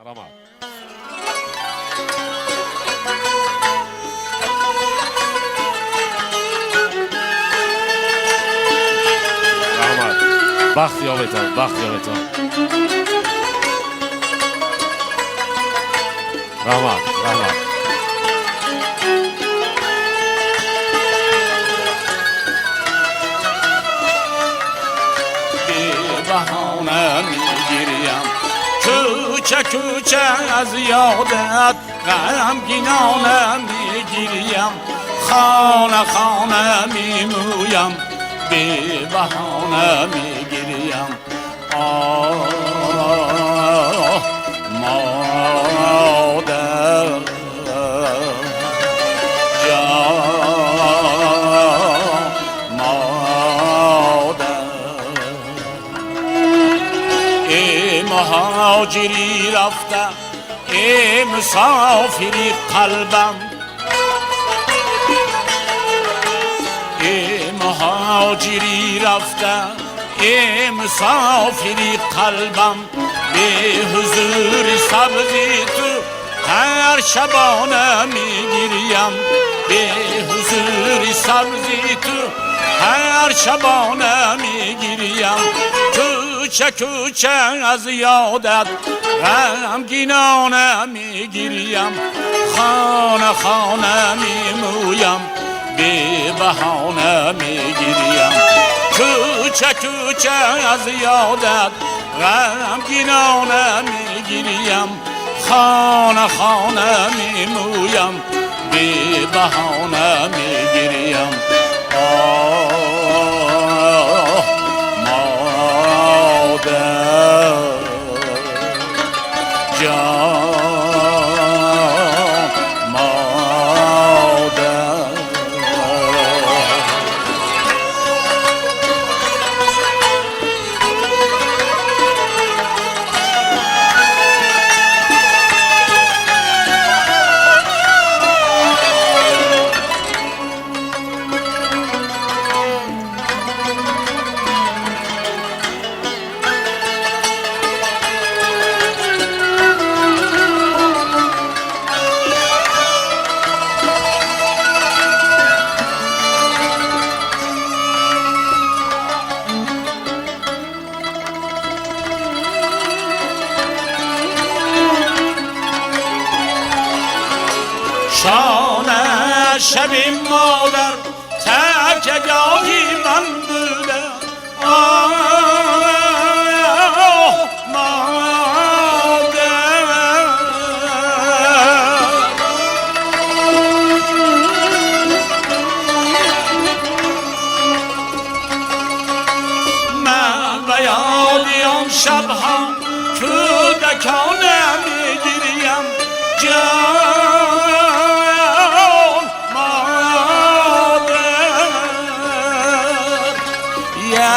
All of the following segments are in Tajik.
Марҳамат. Раҳмат, бахт ёбетон, бахт ёбетон. Раҳмат, раҳмат. Баҳона мегирям, кӯча кӯча аз ёдат ғамгинона мегирям, хона хона мемӯям, бебаҳона мегирям. Оҳ, модар ҷон, модар. Эй муҳоҷири рафта, эй мусофири қалбам, эй муҳоҷири рафта, эй мусофири қалбам, беҳузури сабзи ту ҳар шабона мегирям, беҳузури сабзи ту ҳар шабона мегирям, кӯча кӯча аз ёдат ғамгинона мегирям, хона хона мемӯям, бебаҳона мегирям, кӯча кӯча аз ёдат ғамгинона мегирям, хона хона мемӯям, бебаҳона мегирям. Оҳ, модар ҷон, модар. Шона шаби модар такягоҳи ман буда, оҳ, модар. Ман ба ёди он шабҳо кӯдакона мегирям, ҷон, модар.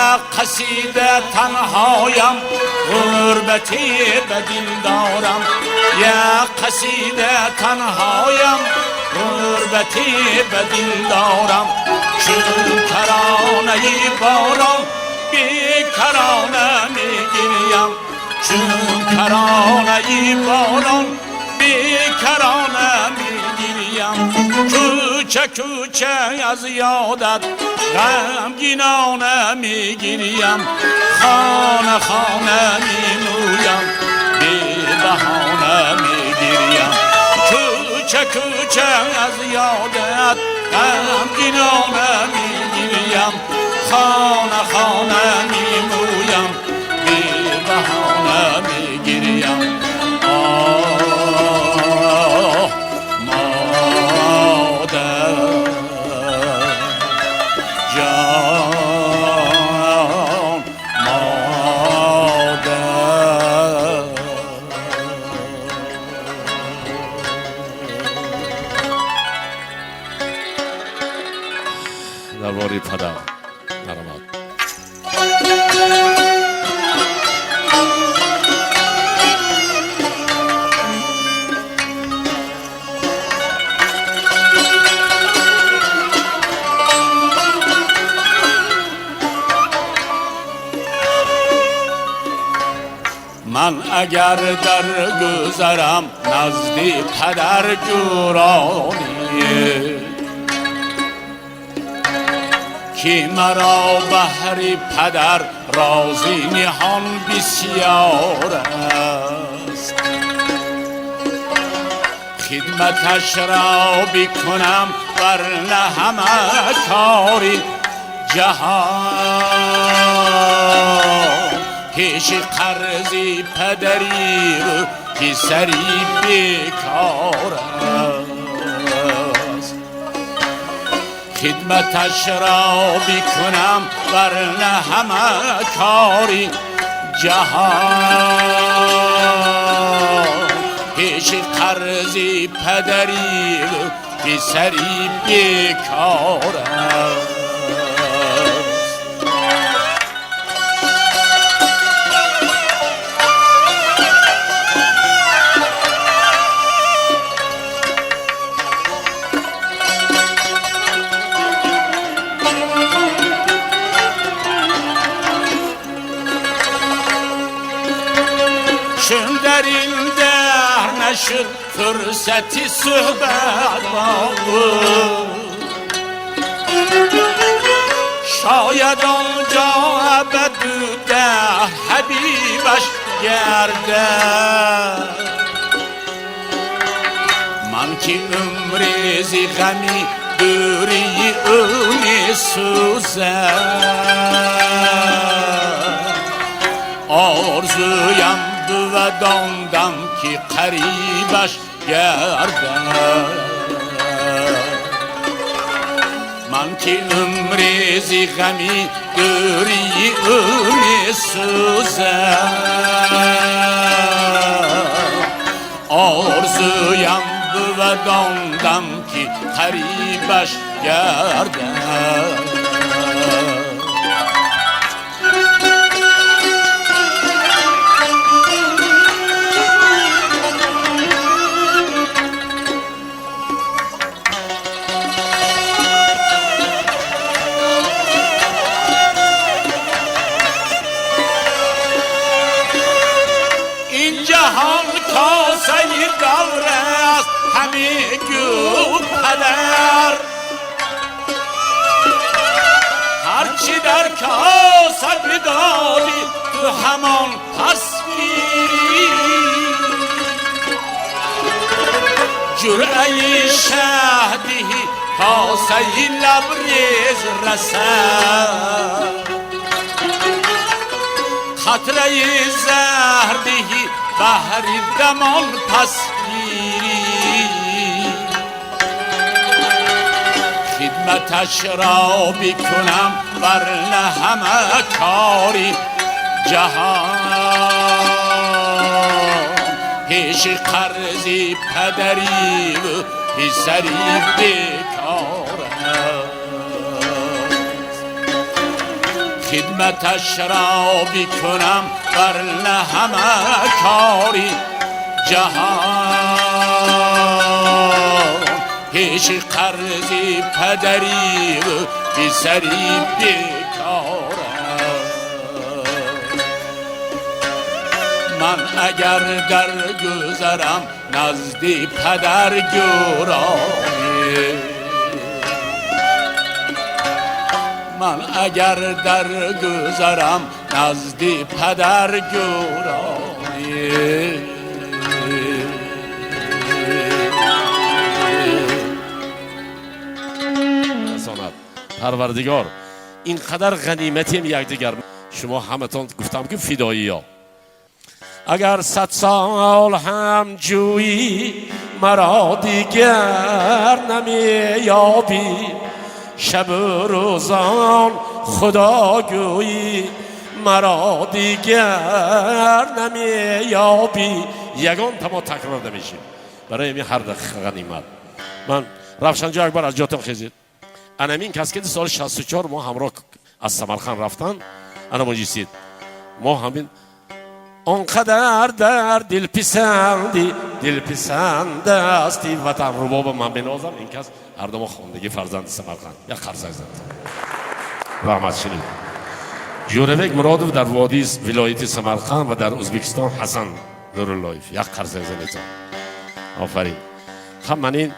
Як қасида танҳоям, ғурбатӣ ба дил дорам, як қасида танҳоям, ғурбатӣ ба дил дорам, чун каронаи борон бекарона мегирям, чун каронаи борон бекарона мегирям, кӯча кӯча аз ёдат ғамгинона мегирям, хона хона мемӯям, бебаҳона мегирям, кӯча кӯча аз ёдат ғамгинона мегирям, хона хона мемӯям, бебаҳона мегирям. Оҳ, модар ҷон, модар. Дар бораи падар, марҳамат. Агар дар гузарам назди падар гӯронӣ, ки маро баҳри падар рози ниҳон бисёр аст, хидматаш ро бикунам варна ҳама кори ҷаҳон пеши қарзи падарӣ писари бекор аст. Хидматаш ро бикунам варна ҳама кори ҷаҳон пеши қарзи падарӣ писари бекор аст. Чун дар ин даҳр нашуд фурсати суҳбат бо ӯ, шояд онҷо абаду даҳр ҳабибаш гардад. Ман ки умри зи ғами дурии ӯ месӯзад, орзуям бувад он дам ки қарибаш гардад. Ман ки умри зи ғами дурии ӯ месӯзад, орзуям бувад он дам ки қарибаш гардад. Ин ҷаҳон косаи давр аст, ҳаме гӯ падар, ҳарчи дар коса бидодӣ ту ҳамон пас гирӣ. Ҷуръаи шаҳд диҳӣ косаи лабрез расад, қатраи заҳр диҳӣ баҳри дамон пас гирӣ. Хидматаш ро бикунам варна ҳама кори ҷаҳон пеши қарзи падарӣ писари бекор аст. Хидматаш ро бикунам варна ҳама кори ҷаҳон пеши қарзи падарӣ писари бекор аст. Ман агар дар гузарам назди падар гӯронӣ, ман агар дар гузарам назди падар гӯронӣ. Расонад Парвардигор ин қадар ғаниматем якдигар. Шумо ҳаматон гуфтам ки фидоиё. Агар 100 сол ҳам ҷӯӣ маро дигар намеёбӣ, шабу рӯзон худо гӯӣ маро дигар намеёбӣ. Ягон тамо такрор намешем. Барои ҳамин ҳар дақиқа ғанимат. Ман Равшанҷо Акбар аз ҷотон хезид. Анамин кас ки соли 64 мо ҳамроҳ аз Самарқанд рафтан, ана моҷисид. Мо ҳамин он қадар дар дилписанди дилписанд асти ватан рубоба ман бенозам. Ин кас ҳар думо хондагӣ фарзанди Самарқанд. Як қарсак зад. Раҳмат шинид. Ҷӯрабек Муродов дар водии вилояти Самарқанд ва дар Ӯзбекистон Ҳасан Нуруллоев. Як қарсак занедон. Офарин. Ҳам ман ин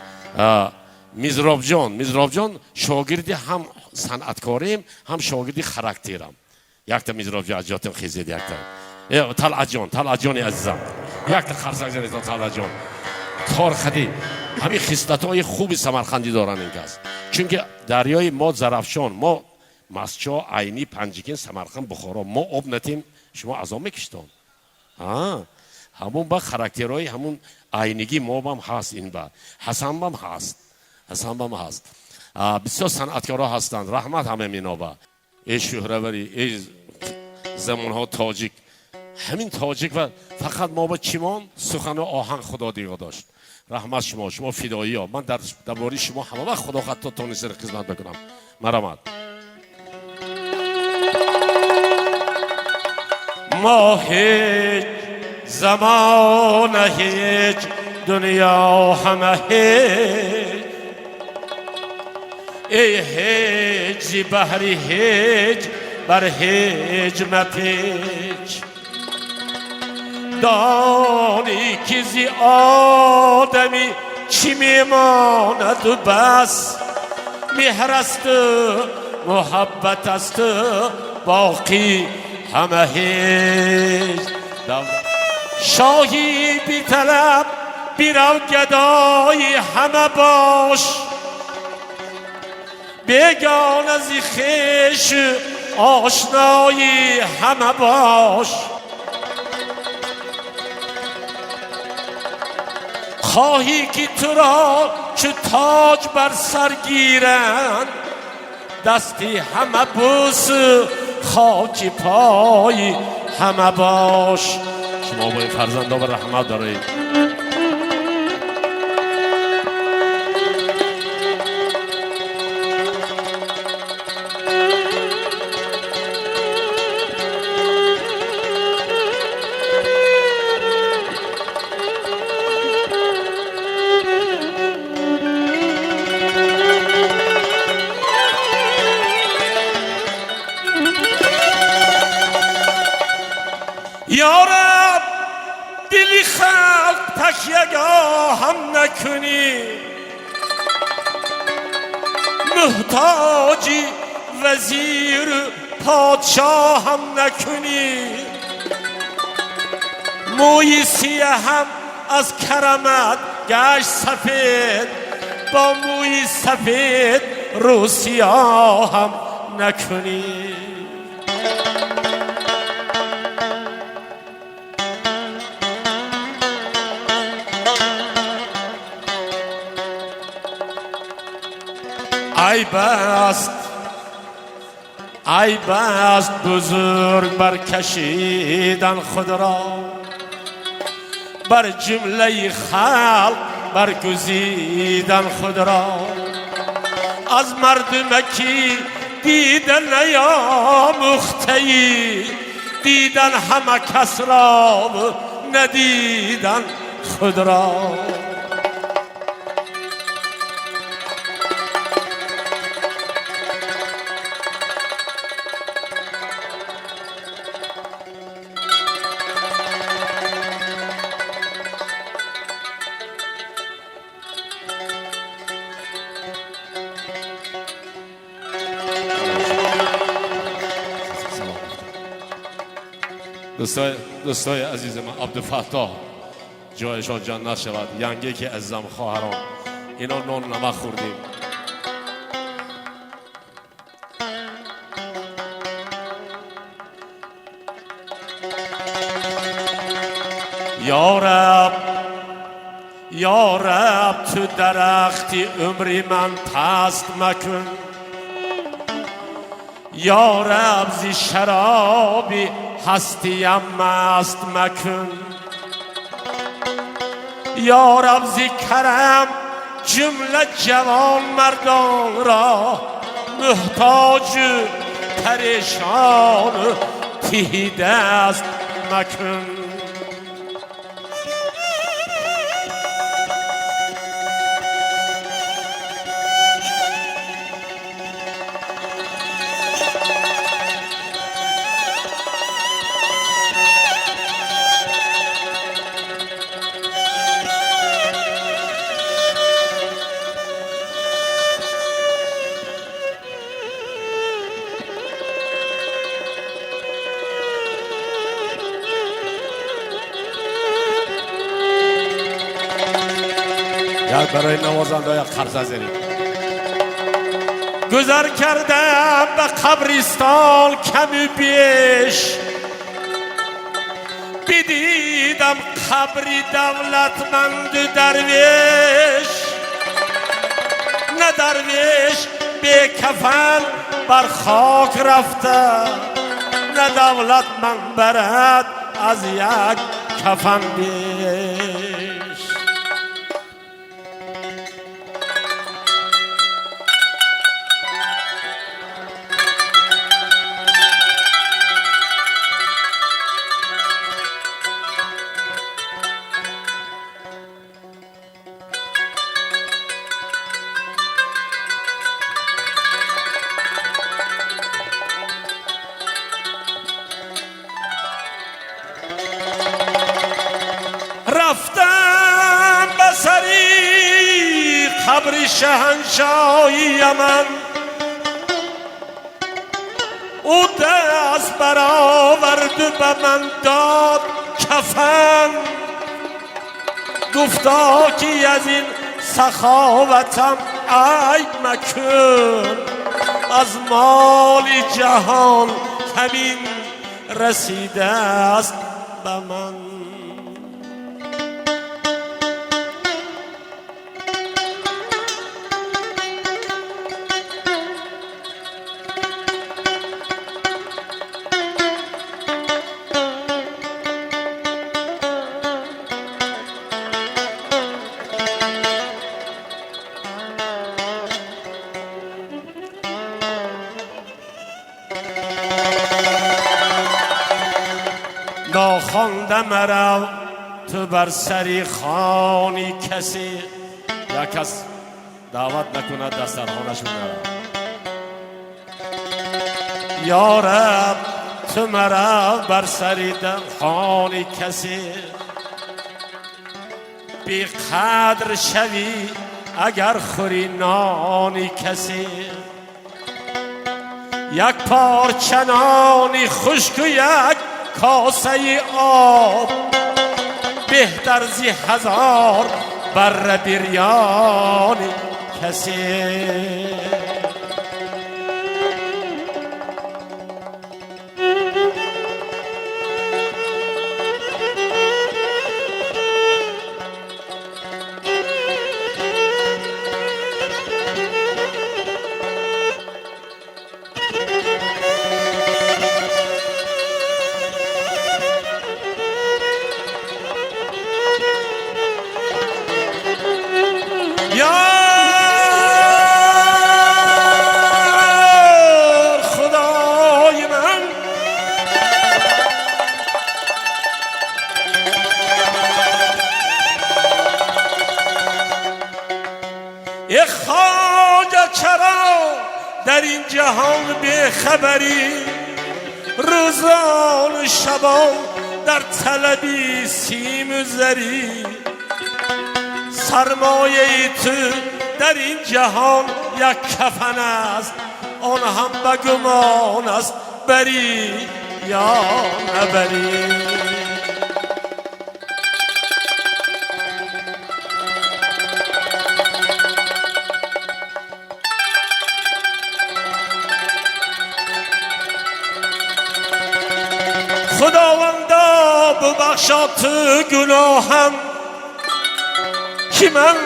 Мизробҷон, Мизробҷон шогирди ҳам санъаткорим, ҳам шогирди характерам. Якта Мизробҷон аз ҷотим хезед якта. Талъатҷон, Талъатҷони азизам. Якта қарсак занедон Талъатҷон. Торхади ҳамин хислатҳои хуби самарқандӣ доранд ин кас. Чунки дарёи мо Зарафшон, мо Масчо, Айни, Панҷикент, Самарқанд, Бухоро, мо об натем, шумо азоб мекиштон. Ҳамун ба характерҳои ҳамун айнигӣ мобам ҳаст, ин ба Ҳасанбам ҳаст, Ҳасанбам ҳаст. Бисёр санъаткорҳо ҳастанд. Раҳмат ҳама миноба. Эй шӯҳраварӣ, эй замонҳо тоҷик, ҳамин тоҷик ва фақат мо ба чимон сухану оҳанг Худо диго дошт. Раҳмат шумо, шумо фидоиё. Ман дар бораи шумо ҳама вақт Худо ҳатто тонистар хизмат бикунам. Марамат. Мо ҳеҷ замона ҳеҷ, дунё ҳама ҳеҷ. Эй ҳеҷ зи баҳри ҳеҷ бар ҳеҷ мапеч. Донӣ ки зи одамӣ чӣ мемонаду бас, меҳр асту муҳаббат асту боқӣ ҳама ҳеҷ. Шоҳи биталаб бирав, гадои ҳама бош, бегона зи хеш ошнои ҳама бош. Хоҳӣ ки туро чу тоҷ бар сар гиранд, дасти ҳама бӯс, хоки пои ҳама бош. Шумо бо фарзандо ба раҳмат доред. Я Раб, дили халқ такягоҳам накунӣ, муҳтоҷи вазиру подшоҳам накунӣ. Мӯи сияҳам аз карамат гашт сафед, бо мӯи сафед рӯсиёҳам накунӣ. Айб аст, айб аст бузург баркашидан худро, бар ҷумлаи халқ баргузидан худро. Аз мардумакӣ дида наёмӯхтаӣ, дидан ҳама касро надидан худро. Дӯстои азизи ман, Абдуфаттоҳ ҷояшон ҷаннат шавад, янге ки азизам, хоҳарон, ино нон намак хӯрдем. Ё Раб, ё Раб, ту дарахти умри ман паст макун. Ё Раб, зи шароби ҳастиям маст макун. Ё Раб, зи карам ҷумла ҷавон мардонро муҳтоҷу парешону тиҳидаст макун. Як барои навозанда як қарса занед. Гузар кардам ба қабристон каму беш, бидидам қабри давлатманду дарвеш. На дарвеш бекафан бар хок рафта, на давлатманд барад аз як кафан беш. Рафтам ба сари қабри шаҳаншоҳи Яман, ӯ даст бароварду ба ман дод кафан. Гуфто ки аз ин саховатам айб макун, аз моли ҷаҳон камин расидааст ба ман. Нохонда марав ту бар сари хони касе, як кас даъват накунад дастархонашон нарав. Ё раб, ту марав бар сари хони касе, беқадр шавӣ агар хӯри нони касе. Як парча нони хушку як косаи об беҳтар зи ҳазор барра бирёни касе. Ёр худои ман, э хоҷа, чаро дар ин ҷаҳон бехабарӣ? Рӯзону шабон дар талаби симу зарӣ. Сармояи ту дар ин ҷаҳон як кафан аст, он ҳам ба гумон аст барӣ ё набарӣ. Худовандо, бубахшо ту гуноҳам, ки ман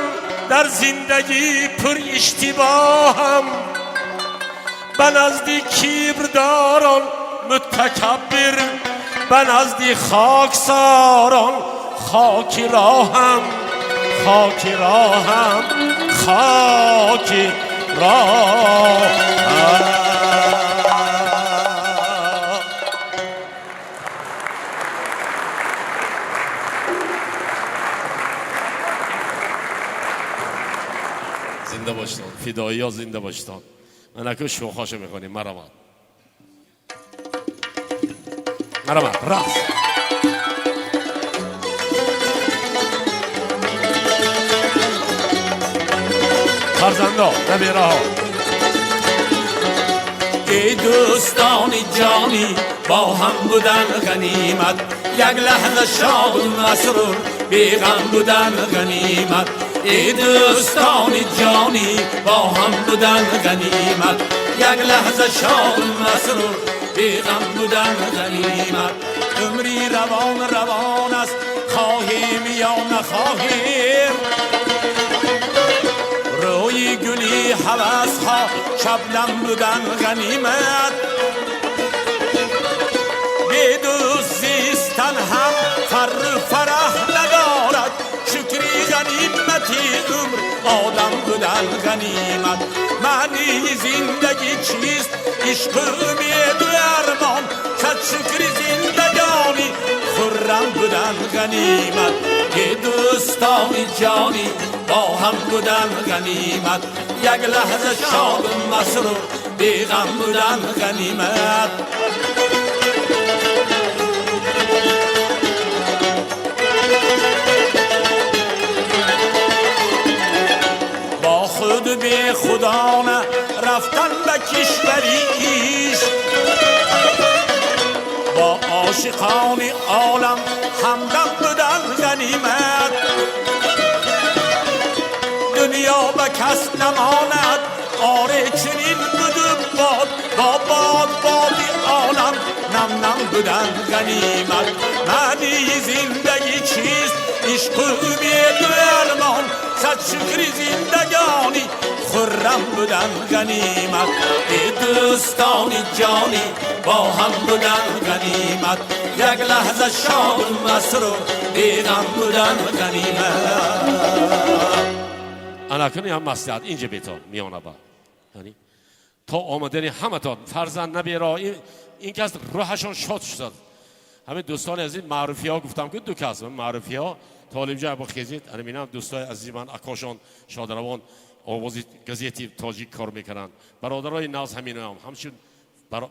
дар зиндагӣ пур иштибоҳам. Ба назди кибрдорон мутакаббир, ба назди хоксорон хоки роҳам, хоки роҳам, хоки роҳам. Зинда бошед, фидоиё, зинда бошед. Ман акун шӯхошо мехонем. Марамад, марамад, рақс. Фарзандо, набираҳо. Эй дӯстони ҷонӣ, бо ҳам будан ғанимат, як лаҳза шоду масрур беғам будан ғанимат. Эй дӯстони ҷонӣ, бо ҳам будан ғанимат, як лаҳза шод масрур беғам будан ғанимат. Умри равон равон аст, хоҳем ё нахоҳем, рӯи гули ҳавасҳо шабнам будан ғанимат. Бедӯст зистан ҳам фарру фараҳ надорад, шукри ғанимати умр одам будан ғанимат. Маънии зиндагӣ чист? Ишқу умеду армон, сад шукри зиндагонӣ хуррам будан ғанимат. Эй дӯстони ҷонӣ, бо ҳам будан ғанимат, як лаҳза шоду масрур беғам будан ғанимат. Бо худу бехудона рафтан ба кишвари ишқ, бо ошиқони олам ҳамдам будан ғанимат. Дунё ба кас намонад, оре чунин буду бод, бо бод боди олам нам нам будан ғанимат. Маънии зиндагӣ чист? Ишқу умеду армон, сад шукри зиндагонӣ хуррам будан ғанимат. Эй дӯстони ҷонӣ, бо ҳам будан ғанимат, як лаҳза шоду масрур беғам будан ғанимат. Анакуни ҳам маслиҳат инҷа бетон миёна ба, яъне то омадани ҳаматон фарзанд наберо ин кас рӯҳашон шод шуд. Ҳамин дӯстони азиз, маъруфиҳо гуфтам ки ду кас маъруфиҳо толибҷон або хезид. Ана минам дӯстои азизи ман, акошон шодравон овози газети тоҷик кор мекунанд, бародарои наз ҳаминоям ҳамчун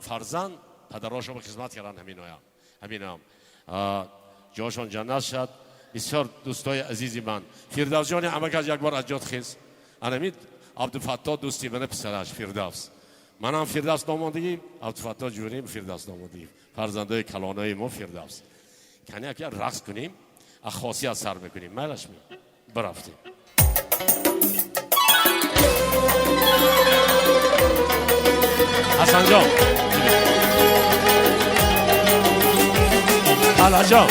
фарзанд падарошон хизмат карданд, ҳаминоям ҷошон ҷаннат шад. Бисёр дӯстои азизи ман, Фирдавсҷони амакаш як бор аз ҷод хез. Анамид Абдуфатто дӯсти мана, писараш Фирдавс, манам Фирдавс номондагӣ, Абдуфатто ҷурим Фирдавс номондагӣ, фарзандои калонаи мо Фирдавс. Кани як рақс кунем, аз хосият сар мекунем, майлаш ми бирафтем. Ҳасанҷон, Алаҷон,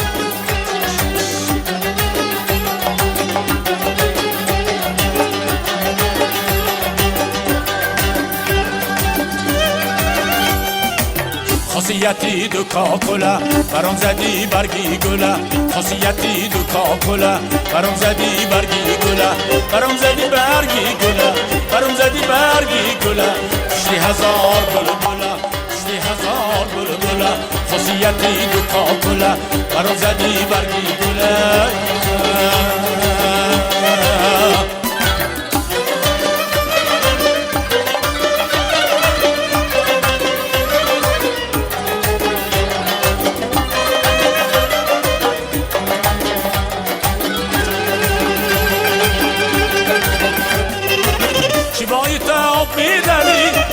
Хосияти ду кокула, баром зади барги гула, хосияти ду кокула, баром зади барги гула, баром зади барги гула, баром зади барги гула, кушти ҳазор булбула, кушти ҳазор булбула, хосияти ду кокула, баром зади барги гула.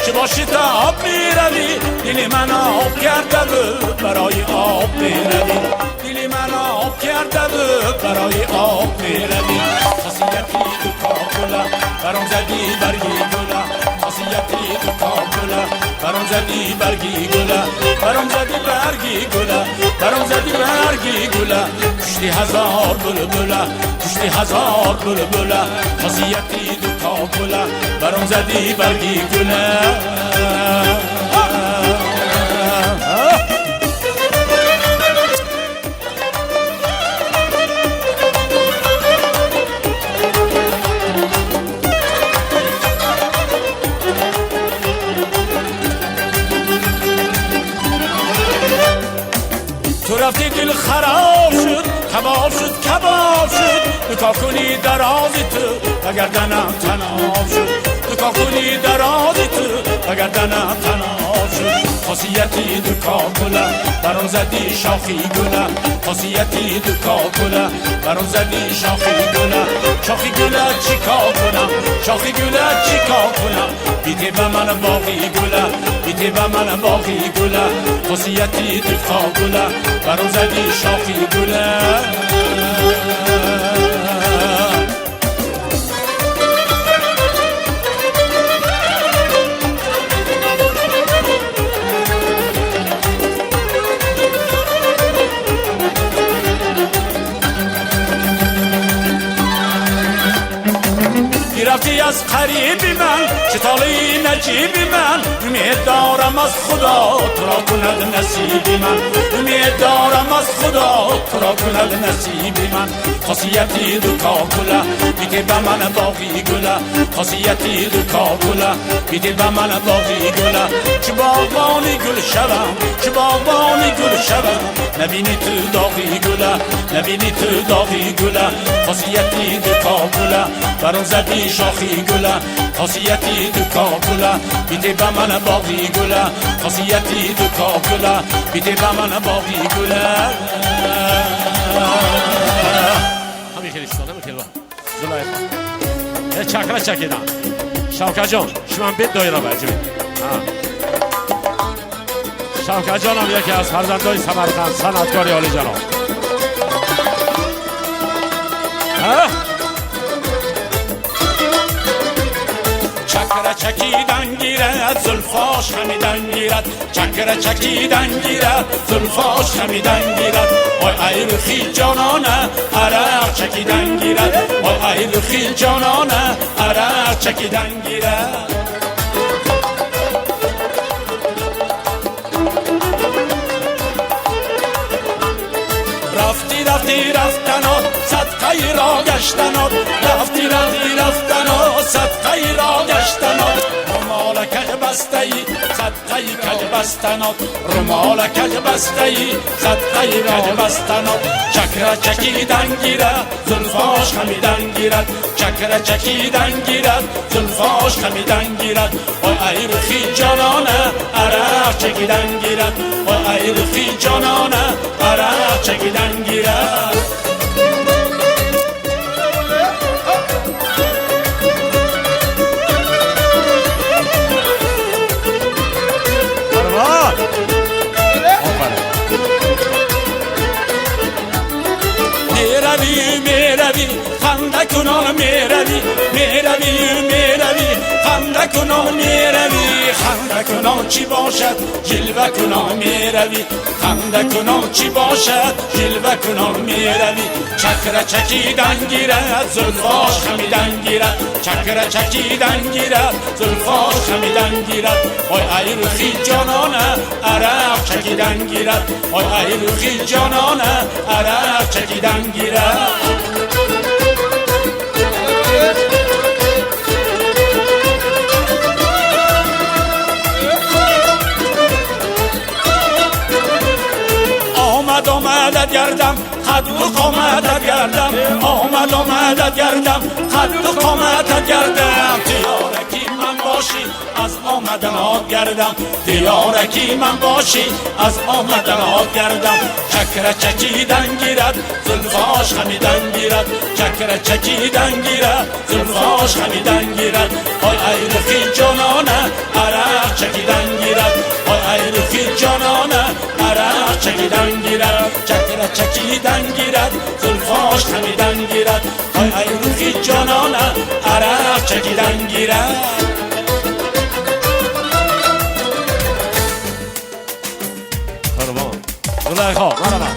چه با شتاب میروی، دل من آب کرده و برای آب میروی، دل من آب کرده و برای آب میروی. خاصیتی دو کاکولا، برام زدی برگی گلا، خاصیتی دو کاکولا، برام زدی برگی گلا، برام زدی برگی گلا، برام زدی برگی گلا، کشتی هزار بلبلا، کشتی هزار بلبلا، خاصیتی دو کاکولا، برام زدی برگی گلا. تو رفتی دل خراب شد، کباب شد، کباب شد، دو کاکولی درازی تو وگردنم تناب شد، دو کاکولی درازی تو وگردنم تناب شد. خاصیتی دو کاکولا، برام زدی شاخی گله، خاصیتی دو کاکولا، برام زدی شاخی گله، شاخی گله چیکار کنم، شاخی گله چیکار کنم، بیتی به من باقی گله، بیتی به من باقی گله، خاصیتی دو کاکولا، برام زدی شاخی گله. рафти аз қариби ман, чӣ толеи наҷиби ман. Умед дорам аз Худо туро кунад насиби ман, умед дорам аз Худо туро кунад насиби ман. Хосияти ду кокула бите ба ман боғи гула, хосияти ду кокула бите ба ман боғи гула. Чӣ боғбони гул шавам, чӣ боғбони гул шавам, набини ту доғи гула, набини ту доғи гула. Хосияти ду кокула бар он зади шохи гула, хосияти ду кокула бите ба ман боғи гула, хосияти ду кокула бите ба ман боғи гула. Ҳамин хел истода, ҳамин хел Зулайхо. Чакра чакидан. Шавкатҷон, шумо бед доира баҷибед. Шавкатҷонам яке аз фарзандои Самарқанд, санъаткори олиҷаноб. Чакра чакидан гирад, зулфош хамидан гирад, чакра чакидан гирад, зулфош хамидан гирад. Ой ай рухи ҷонона, арақ чакидан гирад, ой ай рухи ҷонона, арақ чакидан гирад. Рафти рафти рафтанот, садқаи ро гаштанот, рафти рафти рафтанот, садқаи ро гаштанот. Румола каҷ бастаи, садқаи каҷ бастанот, румола каҷ бастаи, садқаи каҷ бастанот. Чакра чакидан гирад, зулфош хамидан гирад, чакра чакидан гирад, зулфош хамидан гирад. Ой ай рухи ҷонона, арақ чакидан гирад, ой ай рухи ҷонона, арақ чакидан гирад. Мерави, мерави, ханда кунон мерави, мерави, мерави, ханда кунон мерави. Ханда кунон чӣ бошад, ҷилва кунон мерави, ханда кунон чӣ бошад, ҷилва кунон мерави. Чакра чакидан гирад, зулфош хамидан гирад, чакра чакидан гирад, зулфош хамидан гирад. Ой ай рухи ҷонона, арақ чакидан гирад, ой ай рухи ҷонона, арақ чакидан гирад. Омад омадат гардам, қадду қоматат гардам, омад омадат гардам, қадду қоматат гардам. Диёраки ман бошӣ, аз омаданот гардам, диёраки ман бошӣ, аз омаданот гардам. Чакра чакидан гирад, зулфош хамидан гирад, чакра чакидан гирад, зулфош хамидан гирад. Ой ай рухи ҷонона, арақ чакидан гирад, ой ай рухи ҷонона, арақ чакидан гирад. Чакра чакидан гирад, зулфош хамидан гирад, ой ай рухи ҷонона, арақ чакидан гирад. Қурбон. Зулайхо, марҳамат.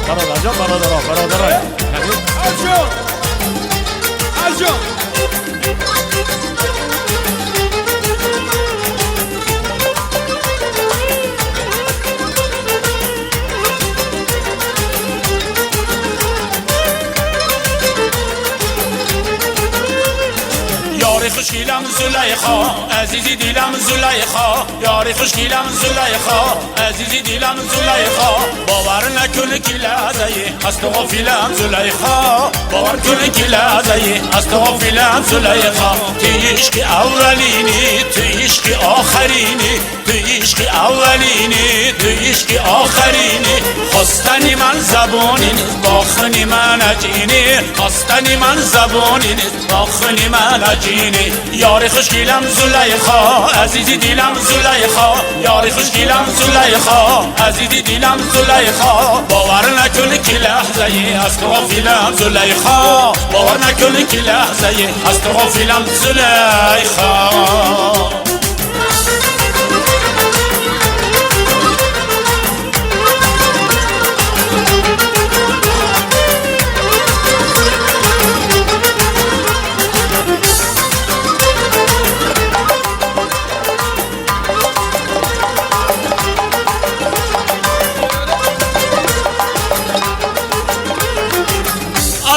Бародарҷон, бародаро, бародарой. Аҷон! Аҷон! Ёри хушгилам Зулайхо, азизи дилам Зулайхо, ёри хушгилам Зулайхо, азизи дилам Зулайхо. Бовар накун ки лаҳзае аз ту ғофилам Зулайхо, бовар кун ки лаҳзае аз ту ғофилам Зулайхо. Ту ишқи аввалини, ту ишқи охирини, ту ишқи аввалини, ту ишқи охирини. Хостани ман забони нест, бо хуни ман аҷини, хостани ман забони нест, бо хуни ман аҷини. Ёри хушгилам Зулайхо, азизи дилам Зулайхо, ёри хушгилам Зулайхо, азизи дилам Зулайхо. Бовар накун ки лаҳзае аз ту ғофилам Зулайхо, бовар накун ки лаҳзае аз ту ғофилам Зулайхо.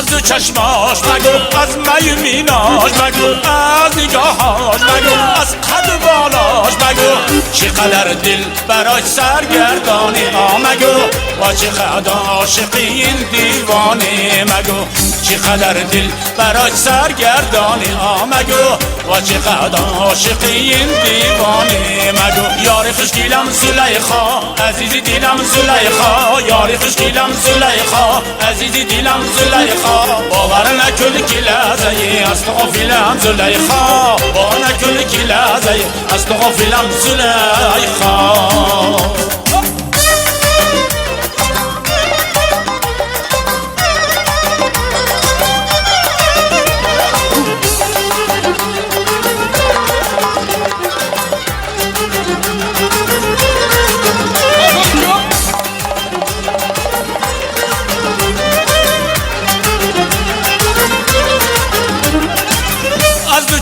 از دو چشماش مگو، از می میناش مگو، از نگاهاش مگو، از قد بالاش مگو. چقدر دل برای سرگردانی آمگو، با چقدر عاشقی این دیوانه مگو. چقدر دل برای سرگردانی آمگو، با چقدر عاشقی این دیوانه مگو. یاری خوشگیلم زلیخا، عزیزی دیلم زلیخا، یاری خوشگیلم زلیخا، عزیزی دیلم زلیخا. باور نکن که لحظه از تو غافلم زلیخا، باور نکن که لحظه از تو غافلم زلیخا.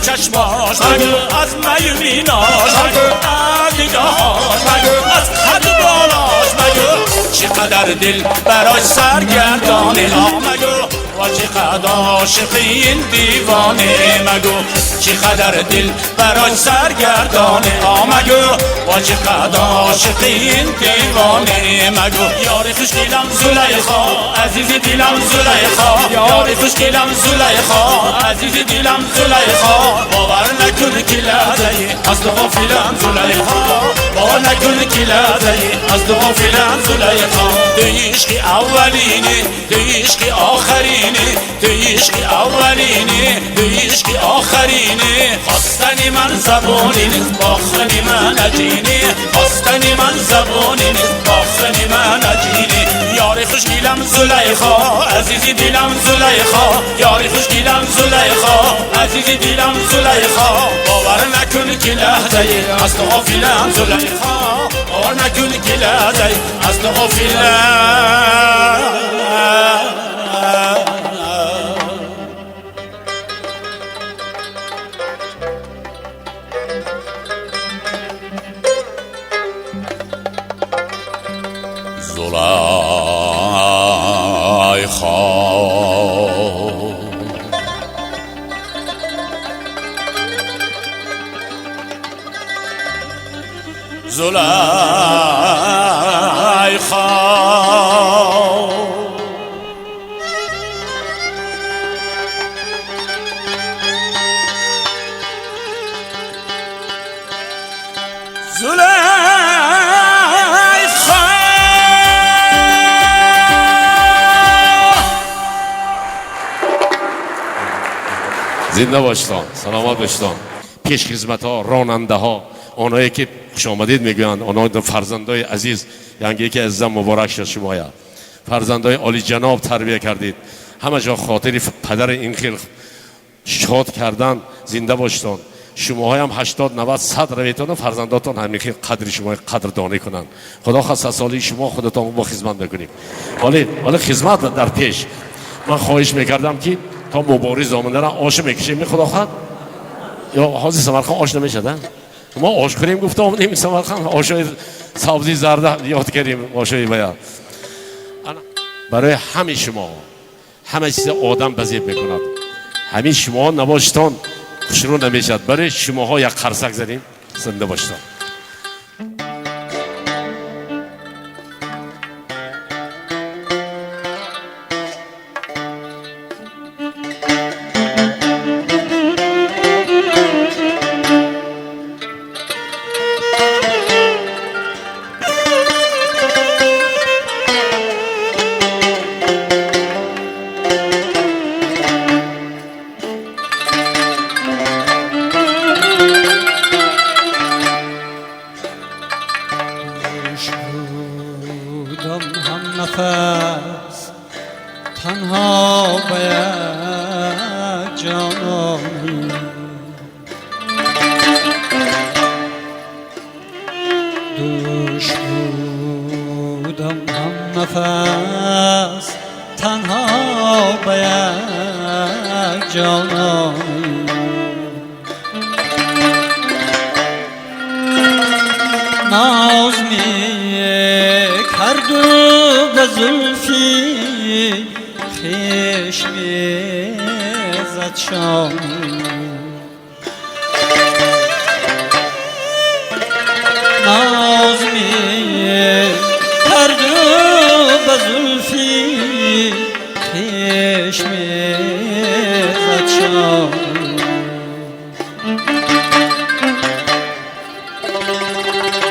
چشماش مگو، از می میناش مگو، از نگاهاش مگو، از قد بالاش مگو. چقدر دل برای سرگردانه آمگو، و چقدر عاشقی این دیوانه مگو. چقدر دل برای سرگردانه آمگو، و چقدر عاشقی این دیوانه مگو. یاری خوشگیلم زلیخا، عزیزی دیلم زلیخا، یاری خوشگیلم زلیخا، عزیزی دیلم زلیخا. باور نکن که لحظه از تو غافلم زلیخا، باور نکن که لحظه از تو غافلم زلیخا. تو عشق اولینی، تو عشق آخرینی، تو عشق اولینی، تو عشق آخرینی. خواستن من زبانی نیست، باختن من عجینی، خواستن من زبانی نیست، باختن من عجینی. یاری خوشگیلم زلیخا، عزیزی دیلم زلیخا، یاری خوشگیلم زلیخا، عزیزی دیلم زلیخا. باور نکن که لحظه از تو غافلم زلیخا، باور نکن که لحظه از تو غافلم. زلیخا زلیخا، زلیخا. زنده باشتان، سلامت باشتان. پیش خدمت ها، راننده ها، آنهایی که خوش آمدید میگویند، آنها فرزندای عزیز، یعنی یکی عزیزم مبارک شد شمایا، فرزندای عالی جناب تربیه کردید، همه جا خاطر پدر این خیل شاد کردن. زنده باشتان. شماهای هم 80 90 100 رویتان و فرزنداتان همین خیل قدر شما قدردانی کنند. خدا خواست سالی شما خودتان با خدمت بکنیم. ولی خدمت در پیش. من خواهش میکردم که تا مبارز آمده را آش میکشیم خدا خواهد، یا حاضر سمرقند آش نمیشد، ما آش خوریم گفته آمدیم سمرقند، آشای سبزی زرده یاد کردیم، آشای باید. برای همه شما همه چیز آدم بزیب میکند، همین شما نباشتان خوشرو نمیشد. برای شماها یک قرصک زدیم. زنده باشتان. تنها باید جانانی دوش بودم هم نفس تنها باید جانانی ناز می کرد و به زلفی خیش خویش میزد شانه ناز می کرد و به زلفی خویش میزد شانه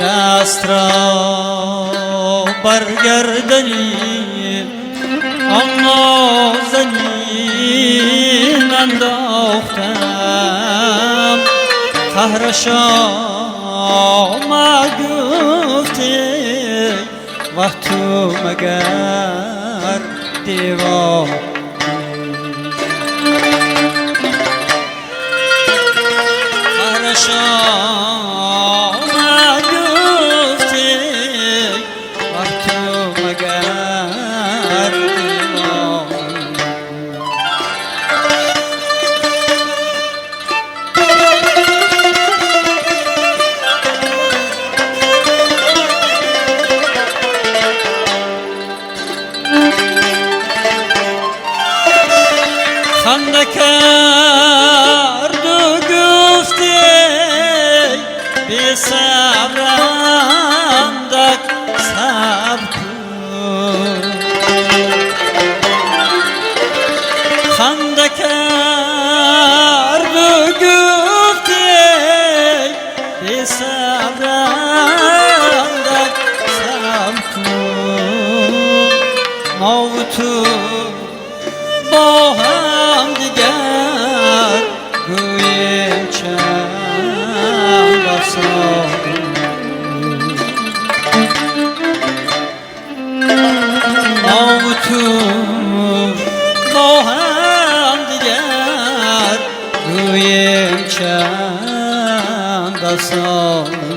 دست را برگردنی آن نازنین انداختم قهرش آمد گفتی و تو مگر دیوانه قهرش آمد گفتی و تو مگر دیوانه. خنده کرد و گفتی بی صبرم دک صبر کن. خنده کرد و گفتی بی صبرم دک صبر کن. ما و تو با هم دیگر گوییم چند افسانه. ما و تو با هم دیگر گوییم چند افسانه.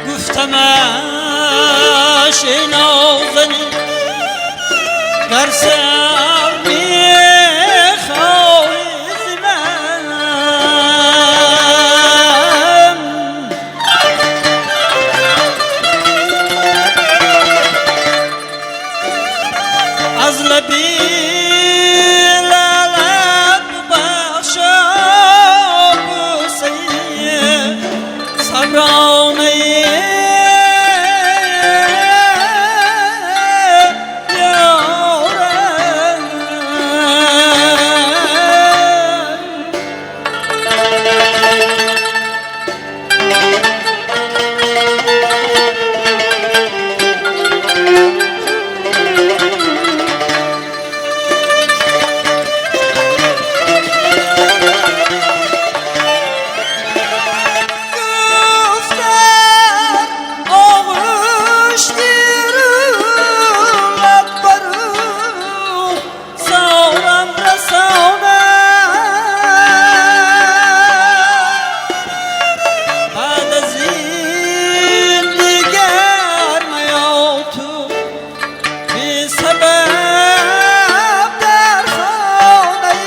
گفتمش ای نازنین گر سر میخواهی ز من از لبی لعلت ببخشا بوسه صبرانه یارم. گفتم آغوش گیرم لب بر او سارم رسانم. بعد از این دیگر میا تو بی سبب در خانه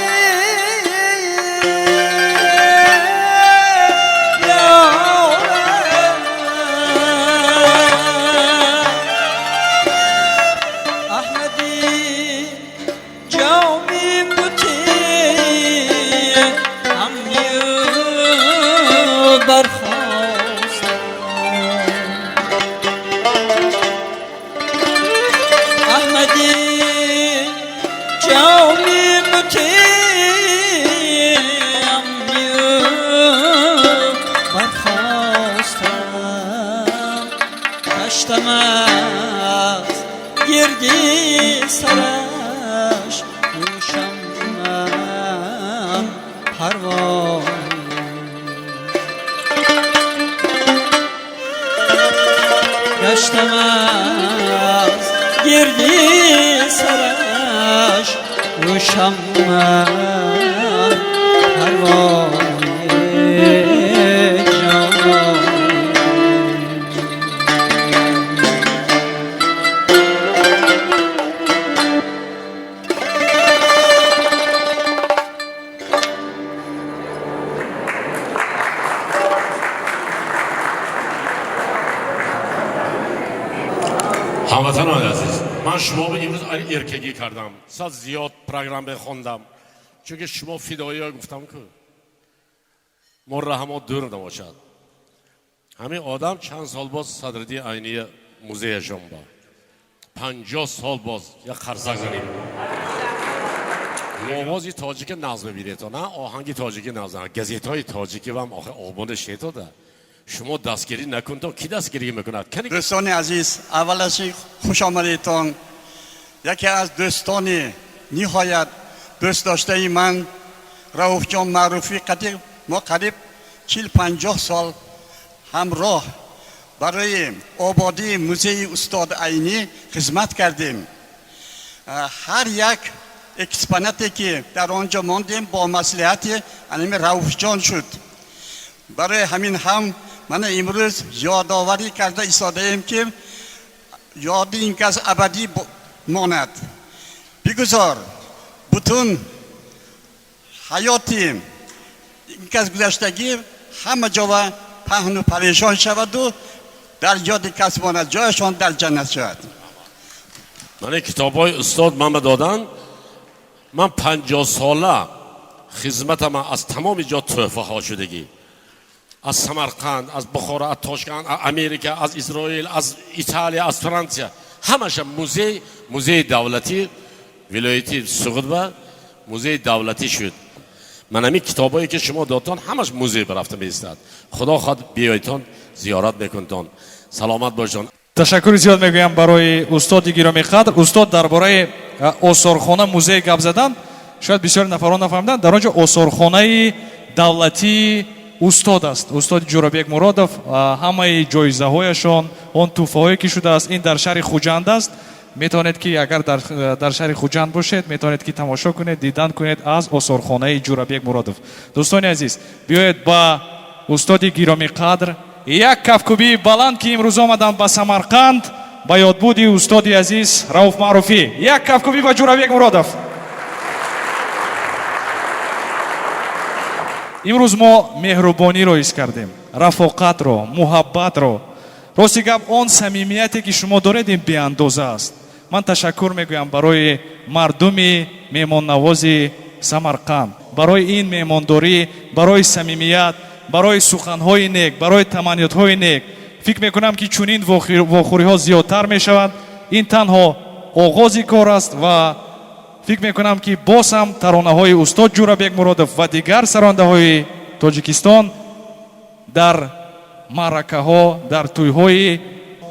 یارم. احمدی جامی بتی امنی برخواستم. احمدی جامی بتی امنی برخواستم. گشتم از گردی سرش گوشم من پروانه. گشتم از گردی سرش گوشم من پروانه جان. Ҳамватанони азиз, ман шумо имрӯз эркагӣ кардам, сал зиёд программа хондам, чунки шумо фидоиё гуфтам ку мо раҳамо дур набошад. Ҳамин одам чанд сол боз Садриддин Айнии музеяшон ба 50 сол боз як қарсак занем. Овози тоҷики нағз мебинето, на оҳанги тоҷики нағз, газетҳои тоҷикӣ вам охи обода шетода. Шумо дастгирӣ накунто, ки дастгирӣ мекунад? Дӯстони азиз, аввал аз хуш омадедтон. Яке аз дӯстони ниҳоят дӯстдоштаи ман, Рауфҷон Маъруфӣ, қадим мо қариб 40-50 сол ҳамроҳ барои ободии музеи устод Айнӣ хизмат кардем. Ҳар як экспонате ки дар он ҷо мондем, бо маслиҳати анами Рауфҷон шуд. Барои ҳамин ҳам мана имрӯз ёдоварӣ карда истодаем, ки ёди ин кас абадӣ монад. Бигузор бутун ҳаёти ин кас гузаштагӣ ҳама ҷова паҳну парешон шаваду дар ёди кас монад, ҷояшон дар ҷаннат шавад. Мана китобҳои устод ман ба додан. Ман 50-сола хизматама аз тамоми ҷо тӯҳфаҳо шудагӣ: аз Самарқанд, аз Бухоро, аз Тошканд, аз Америка, аз Исроил, аз Италия, аз Франсия. Ҳамаша музей, музеи давлатӣ вилояти Суғд ба музеи давлатӣ шуд. Ман ҳамин китобҳое ки шумо додтон, ҳамаш музей барафта меистад. Худо хоҳад, биёйтон, зиёрат мекунтон. Саломат бошон. Ташаккури зиёд мегӯям барои устоди гиромиқадр. Устод дар бораи осорхона, музей гап задан, шояд бисёри нафарон нафаҳмиданд. Дар он ҷо осорхонаи давлатии устод аст, устоди Ҷӯрабек Муродов, ҳамаи ҷоизаҳояшон, он тӯҳфаҳое ки шудааст. Ин дар шаҳри Хуҷанд аст. Метавонед ки агар дар шаҳри Хуҷанд бошед, метавонед ки тамошо кунед, дидан кунед аз осорхонаи Ҷӯрабек Муродов. Дӯстони азиз, биёед ба устоди гиромиқадр як кафкӯбии баланд, ки имрӯз омаданд ба Самарқанд ба ёдбуди устоди азиз Рауф Маъруфӣ. Як кафкӯбӣ ба Ҷӯрабек Муродов. Имрӯз мо меҳрубониро ҳис кардем, рафоқатро, муҳаббатро. Рости гап, он самимияте ки шумо доред, ин беандоза аст. Ман ташаккур мегӯям барои мардуми меҳмоннавози Самарқанд, барои ин меҳмондорӣ, барои самимият, барои суханҳои нек, барои таманниётҳои нек. Фикр мекунам, ки чунин вохӯриҳо зиёдтар мешаванд. Ин танҳо оғози кор аст ва фикр мекунам, ки боз ҳам таронаҳои устод Ҷӯрабек Муродов ва дигар сарондаҳои Тоҷикистон дар маъракаҳо, дар тӯйҳои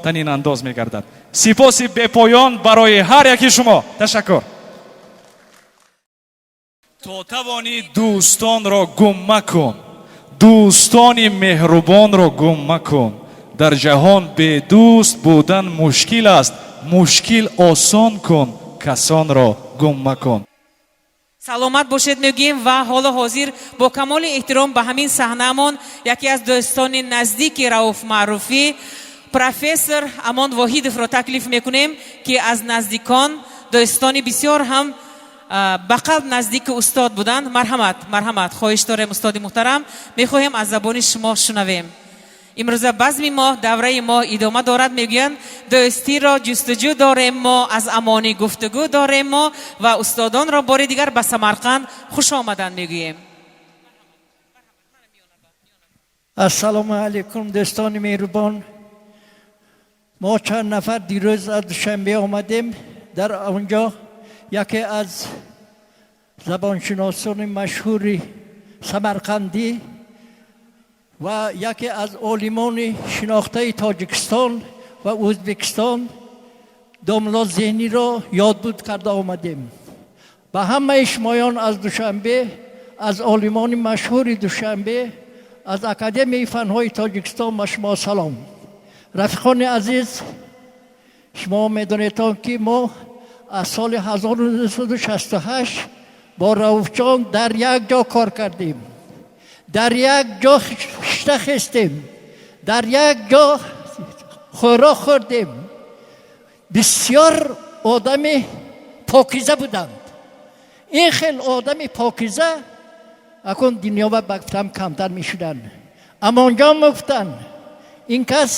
танинандоз мегардад. Сипоси бепоён барои ҳар яки шумо, ташаккур. То тавонӣ, дӯстонро гум макун, дӯстони меҳрубонро гум макун. Дар ҷаҳон бедӯст будан мушкил аст, мушкил осон кун, касонро гум макун. Саломат бошед мегӯем ва ҳоло ҳозир бо камоли эҳтиром ба ҳамин саҳнаамон яке аз дӯстони наздики Рауф Маъруфӣ, профессор Амон Воҳидовро таклиф мекунем, ки аз наздикон, дӯстони бисёр ҳам ба қалб наздики устод буданд. Марҳамат, марҳамат, хоҳиш дорем, устоди муҳтарам, мехоҳем аз забони шумо шунавем. Имрӯза базми мо, давраи мо идома дорад. Мегӯянд, дӯстиро ҷустуҷӯ дорем мо, аз амонӣ гуфтугӯ дорем мо ва устодонро бори дигар ба Самарқанд хуш омаданд мегӯем. Ассалому алайкум, дӯстони меҳрубон. Мо чанд нафар дирӯз аз Душанбе омадем. Дар онҷо яке аз забоншиносони машҳури самарқандӣ ва яке аз олимони шинохтаи Тоҷикистон ва Ӯзбекистон, домло Зеҳниро ёдбуд карда омадем. Ба ҳамаи шумоён аз Душанбе, аз олимони машҳури Душанбе, аз Академияи фанҳои Тоҷикистон ба шумо салом. Рафиқони азиз, шумо медонедон, ки мо аз соли 1968 бо Рауфҷон дар як ҷо кор кардем, дар як ҷо шишта хестем, дар як ҷо хӯрок хӯрдем. Бисёр одами покиза буданд. Ин хел одами покиза акун дунёва ба гуфтам камтар мешуданд. Амонҷон мегуфтанд, ин кас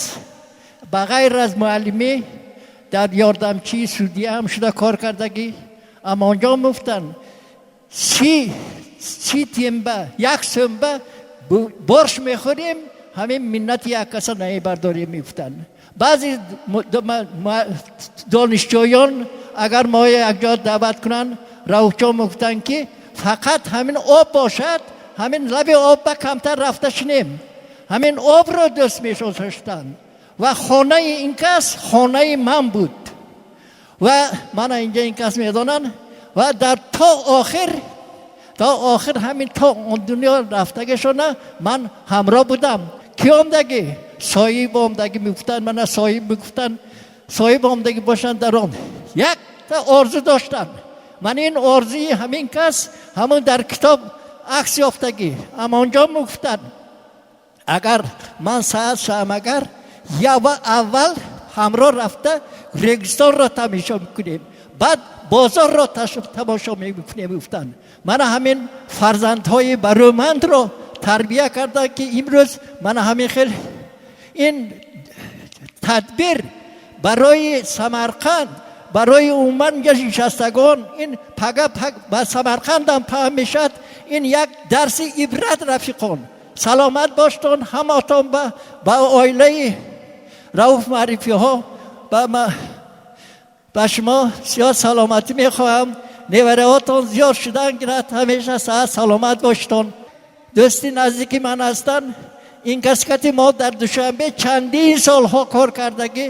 ба ғайр аз муаллимӣ дар Дар ёрдамчии судья ҳам шуда кор кардагӣ. Амонҷон муфтанд, 30 тинба, як сӯмба борщ мехӯрем, ҳамин миннати як каса намебардорем, мегуфтанд. Баъзе донишҷӯён агар мо якҷо даъват кунанд, Рауфҷон мегуфтанд, ки фақат ҳамин об бошад, ҳамин лаби об ба камтар рафта шинем. Ҳамин обро дӯст мешоштанд ва хонаи ин кас хонаи ман буд ва мана инҷа ин кас медонанд ва дар то охир ҳамин то он дунё рафтагишона ман ҳамроҳ будам. Ки омдагӣ, соҳиб омдагӣ мегуфтанд, мана соҳиб мегуфтанд, соҳиб омдагӣ бошанд. Дар он якта орзу доштанд. Ман ин орзуи ҳамин кас ҳамон дар китоб акс ёфтагӣ. Амонҷон мегуфтанд, агар ман саат шавам, агар ява аввал ҳамроҳ рафта Регистонро тамошо мекунем, баъд бозорро тамошо мекунем, гуфтанд. Мана ҳамин фарзандҳои барӯмандро тарбия карда, ки имрӯз мана ҳамин хел ин тадбир барои Самарқанд, барои умуман нишастагон, ин пага ба Самарқандам паҳн мешавад. Ин як дарси ибрат. Рафиқон, саломат боштон ҳаматон. Ба оилаи Рауф Маърифиҳо ба шумо зиёд саломатӣ мехоҳам. Невараҳотон зиёд шудан гирад, ҳамеша саҳат саломат боштон. Дӯсти наздики ман ҳастанд ин кас, кати мо дар Душанбе чандин солҳо кор кардагӣ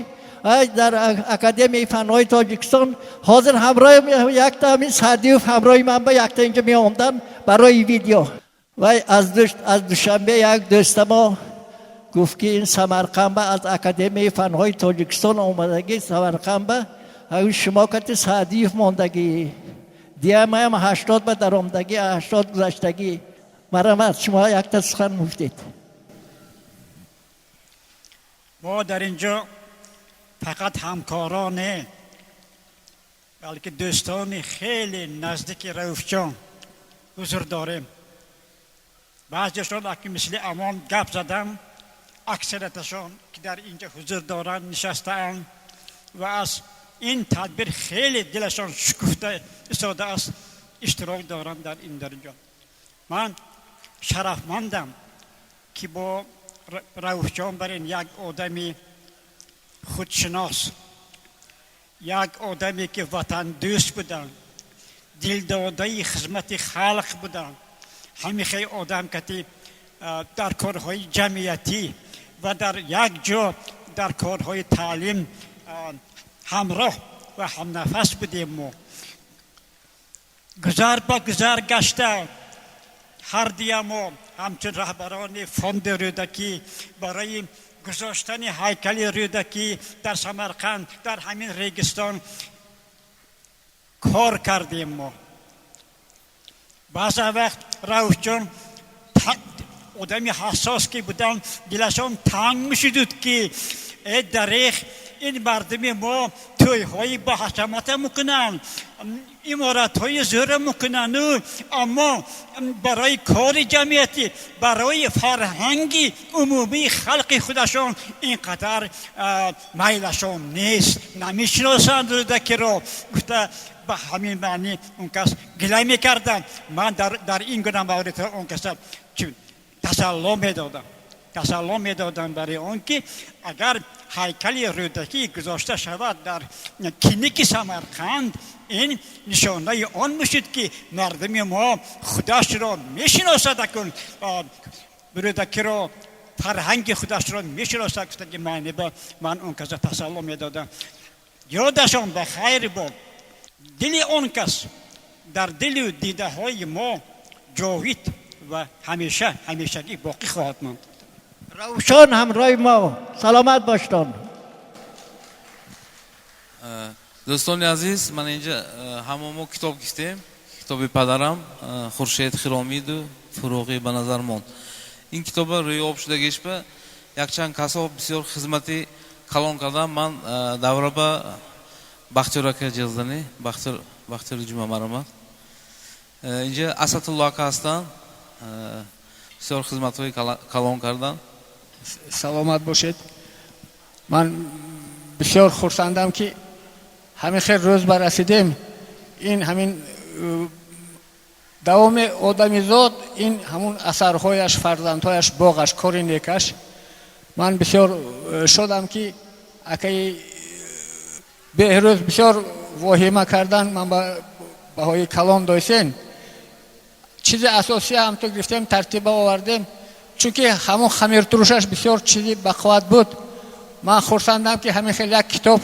дар Академияи фанҳои Тоҷикистон. Ҳозир ҳамроҳи якта ҳамин Саъдиев ҳамроҳи ман ба якта инҷа меомдан барои видео. Вай аз Душанбе як дӯстамо гуфт, ки ин Самарқандба аз Академияи фанҳои Тоҷикистон омадагӣ, Самарқандба шумо кати Саъдиев мондагӣ, диамаям 80 ба даромдагӣ, 80 гузаштагӣ. Марамат, шумо якта сухан гуфтед. Мо дар инҷо фақат ҳамкорон не, балки дӯстони хеле наздики Рауфҷон ҳузур дорем. Баъзешон аки мисли Амон гап задам, аксарияташон ки дар инҷо ҳузур доранд, нишастаанд ва аз ин тадбир хеле дилашон шукуфта истодааст, иштирок доранд дар ин дар инҷо. Ман шарафмандам, ки бо Рауфҷон бар ин як одами худшинос, як одаме ки ватандӯст буданд, дилдодаи хизмати халқ буданд, ҳамихел одам кати дар корҳои ҷамъиятӣ ва дар як ҷо дар корҳои таълим ҳамроҳ ва ҳамнафас будем. Мо гузар ба гузар гашта, ҳар дуя мо ҳамчун раҳбарони фонди Рӯдакӣ барои гузоштани ҳайкали Рӯдакӣ дар Самарқанд, дар ҳамин Регистон кор кардем. Мо баъза вақт Рауфҷон одами ҳассос ки буданд, дилашон танг мешудуд, ки э дарех, ин мардуми мо тӯйҳои баҳашамата мекунанд, иморатҳои зӯра мекунанду, аммо барои кори ҷамъиятӣ, барои фарҳанги умумии халқи худашон ин қадар майлашон нест, намешиносанд Рӯдакиро, гуфта, ба ҳамин маънӣ он кас гила мекарданд. Ман дар ин гуна мавридҳо он каса тасалло медодам, тасалло медодам, барои он ки агар ҳайкали Рӯдакӣ гузошта шавад дар киники Самарқанд, ин нишонаи он мешуд, ки мардуми мо худашро мешиносад, акун Рӯдакиро, фарҳанги худашро мешиносад, гуфтаги маъни ба ман он каса тасалло медодам. Ёдашон ба хайр бод. Дили он кас дар дилу дидаҳои мо ҷовид ва ҳамеша ҳамешагӣ боқӣ хоҳад монд. Равшон ҳамроҳи мо, саломат боштон. Дӯстони азиз, ман инҷа ҳама мо китоб гирифтем, китоби падарам «Хуршед хиромиду фуруғӣ ба назар монд». Ин китоба рӯи об шудагишба якчанд касо бисёр хизмати калон кардам. Ман давра ба Бахтиёр ака ҷилдани Бахтиёр, Бахтиёри Ҷума, маромад. Инҷа Асатулло ака ҳастанд, бисёр хизматҳои калон карданд. Саломат бошед. Ман бисёр хурсандам, ки Ҳамин хел рӯз барасидем. Ин ҳамин давоми одамизод, ин ҳамун асарҳояш, фарзандҳояш, боғаш, кори некаш. Ман бисёр шодам, ки акаи Беҳрӯз бисёр воҳима кардан, ман ба баҳои калон дойсен. Чизи асосӣ ҳам ту гирифтем, тартиба овардем, чунки ҳамун хамиртурушаш бисёр чизи бақувват буд. Ман хурсандам, ки ҳамин хел як китоб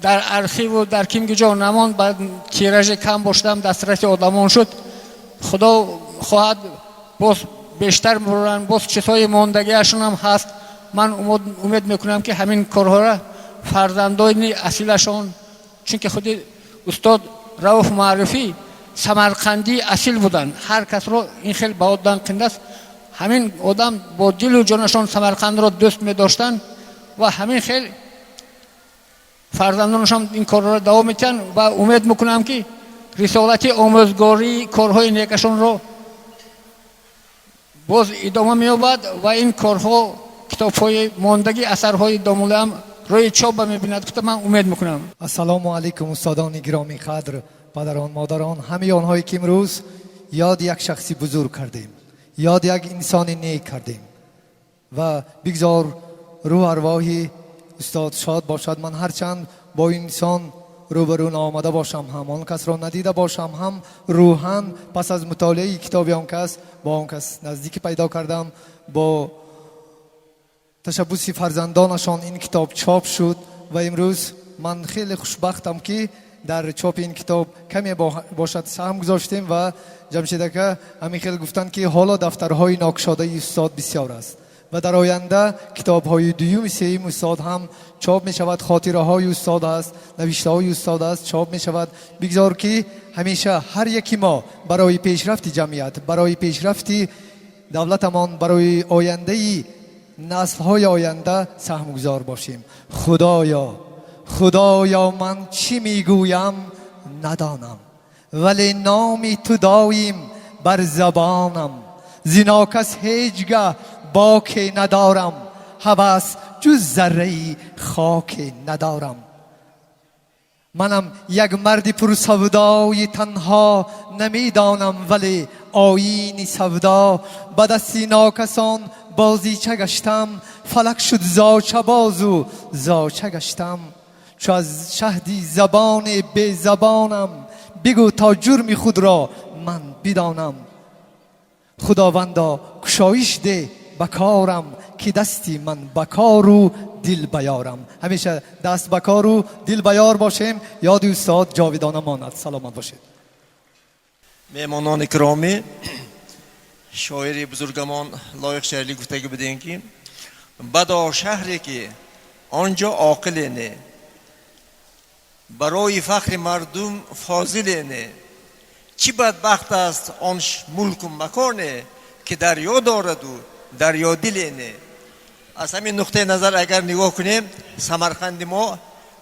дар архиву дар кимги ҷо намонд, ба тиражи кам бошадам, дастраси одамон шуд. Худо хоҳад, боз бештар мебуранд, боз чизҳои мондагиашонам ҳаст. Ман умед мекунам, ки ҳамин корҳоро фарзандони асилашон, чунки худи устод Рауф Маъруфӣ самарқандии асил буданд. Ҳар касро ин хел ба одан қиндаст. Ҳамин одам бо дилу ҷонашон Самарқандро дӯст медоштанд ва ҳамин хел фарзандонашон ин корро давом медиҳанд ва умед мекунам, ки рисолати омӯзгории корҳои некашонро боз идома меёбад ва ин корҳо, китобҳои мондагӣ, асарҳои домулаам рӯи чопа мебинад, гуфта ман умед мекунам. Ассалому алайкум, устодони гиромӣ қадр, падарон, модарон, ҳамаи онҳое ки имрӯз ёди як шахси бузург кардем, ёди як инсони нек кардем ва бигзор рӯҳ арвоҳи устод шод бошад. Ман ҳарчанд бо инсон рӯбарӯ наомада бошам ҳам, он касро надида бошам ҳам, рӯҳан пас аз мутолиаи китоби он кас бо он кас наздикӣ пайдо кардам. Бо ташаббуси фарзандонашон ин китоб чоп шуд ва имрӯз ман хеле хушбахтам, ки дар чопи ин китоб каме бошад саҳм гузоштем. Ва Ҷамшед ака ҳамин хел гуфтанд, ки ҳоло дафтарҳои нокушодаи устод бисёр аст ва дар оянда китобҳои дуюми сеюм устод ҳам чоп мешавад. Хотираҳои устод аст, навиштаҳои устод аст, чоп мешавад. Бигзор ки ҳамеша ҳар яки мо барои пешрафти ҷамъият, барои пешрафти давлатамон, барои ояндаи наслҳои оянда саҳмгузор бошем. Худоё, худоё, ман чӣ мегӯям, надонам, вале номи ту доим бар забонам. Зи нокас ҳеҷ гаҳ боке надорам, ҳавас ҷуз зарраи хоке надорам. Манам як марди пурсавдои танҳо, намедонам вале оини савдо. Ба дасти нокасон бозича гаштам, фалак шуд зочабозу зоча гаштам. Чу аз шаҳди забони безабонам, бигӯ то ҷурми худро ман бидонам. Худовандо, кушоиш деҳ ба корам, ки дасти ман ба кору дил ба ёрам. Ҳамеша даст ба кору дил ба ёр бошем. Ёди устод ҷовидона монад. Саломат бошед. Меҳмонони киромӣ, шоири бузургамон Лоиқ Шералӣ гуфтагӣ будем, ки бадо шаҳре, ки он ҷо оқиле не, барои фахри мардум фозиле не. Чӣ бадбахт аст он мулку маконе, ки дарё дораду дарёдиле не. Аз ҳамин нуқтаи назар агар нигоҳ кунем, Самарқанди мо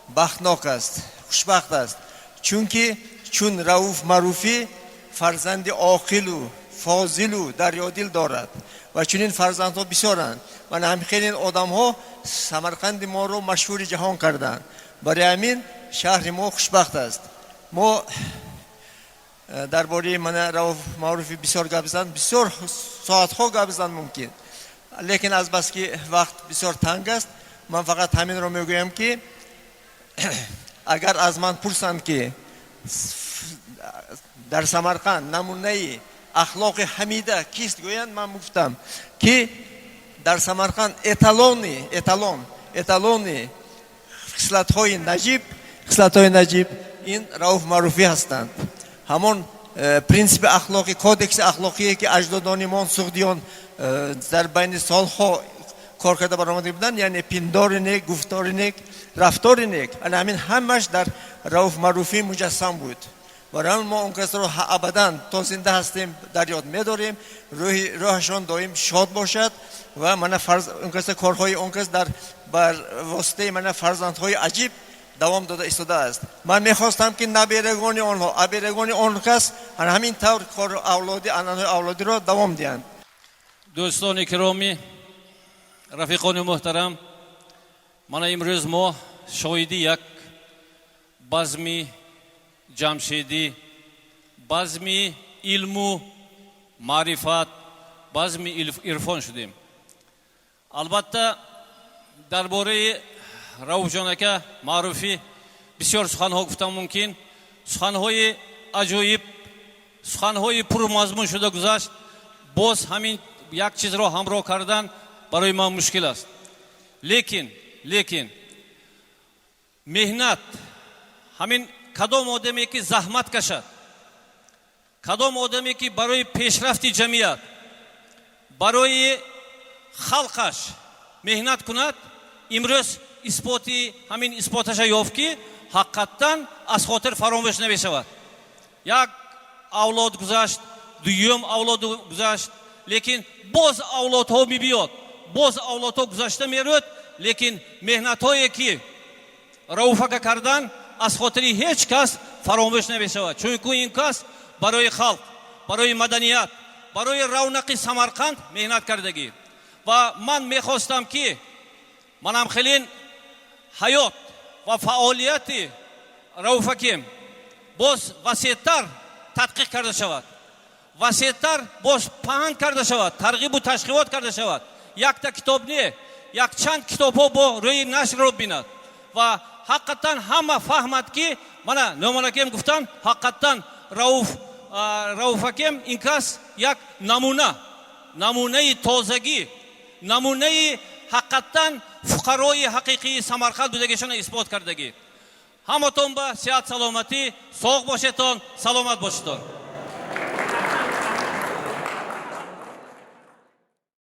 бахтнок аст, хушбахт аст, чунки чун Рауф Маъруфӣ фарзанди оқилу фозилу дарёдил дорад ва чунин фарзандҳо бисёранд. Мана ҳамин хеле одамҳо Самарқанди моро машҳури ҷаҳон карданд. Барои ҳамин шаҳри мо хушбахт аст. Мо дар бораи мана Рауф Маъруфӣ бисёр гап зан, бисёр соатҳо гап зан мумкин, лекин азбаски вақт бисёр танг аст, ман фақат ҳаминро мегӯям, ки агар аз ман пурсанд, ки дар Самарқанд намунаи ахлоқи ҳамида кист гӯянд, ман гуфтам, ки дар Самарқанд эталони хислатҳои наҷиб ин Рауф Маъруфӣ ҳастанд. Ҳамон принсипи ахлоқӣ, кодекси ахлоқие, ки аҷдодони мо суғдиён дар байни солҳо кор карда баромада буданд, яъне пиндори нек, гуфтори нек, рафтори нек, ана ҳамин ҳамаш дар Рауф Маъруфӣ муҷассам буд. Барои ҳамин мо он касро абадан то зинда ҳастем дар ёд медорем. Рӯҳашон доим шод бошад ва мана он каса корҳои он кас дар бар воситаи мана фарзандҳои аҷиб давом дода истодааст. Ман мехостам, ки наберагони онҳо, аберагони он кас ҳамин тавр кор авлоди, анъанаҳои авлодиро давом диҳанд. Дӯстони киромӣ, рафиқони муҳтарам, мана имрӯз мо шоҳиди як Базми ҷамшедӣ, базми илму маърифат, базми ирфон шудем. Албатта, дар бораи Рауфҷон ака Маъруфӣ бисёр суханҳо гуфтан мумкин. Суханҳои аҷоиб, суханҳои пурмазмун шуда гузашт. Боз ҳамин як чизро ҳамроҳ кардан барои ман мушкил аст, лекин меҳнат, ҳамин кадом одаме ки заҳмат кашад, кадом одаме ки барои пешрафти ҷамъият, барои халқаш меҳнат кунад, имрӯз исботи ҳамин исботаша ёфт, ки ҳақиқаттан аз хотир фаромӯш намешавад. Як авлод гузашт, дуюм авлод гузашт, лекин боз авлодҳо мебиёд, боз авлодҳо гузашта мерӯд, лекин меҳнатҳое ки Рауф ака кардан, аз хотири ҳеҷ кас фаромӯш намешавад, чунки ин кас барои халқ, барои маданият, барои равнақи Самарқанд меҳнат кардагӣ. Ва ман мехостам, ки манам хелин ҳаёт ва фаъолияти Рауф акем боз васеътар тадқиқ карда шавад, васеътар боз паҳн карда шавад, тарғибу ташвиқот карда шавад. Якта китоб не, якчанд китобҳо бо рӯи нашрро бинад ва ҳақиқатан ҳама фаҳмад, ки мана Нӯъмон акем гуфтан, ҳақиқатан Рауф акем ин кас як намуна, намунаи тозагӣ, намунаи ҳақиқатан фуқарои ҳақиқии Самарқанд будагишона исбот кардагӣ. Ҳаматон ба сиҳат, саломатӣ, соғ бошедтон, саломат бошедтон.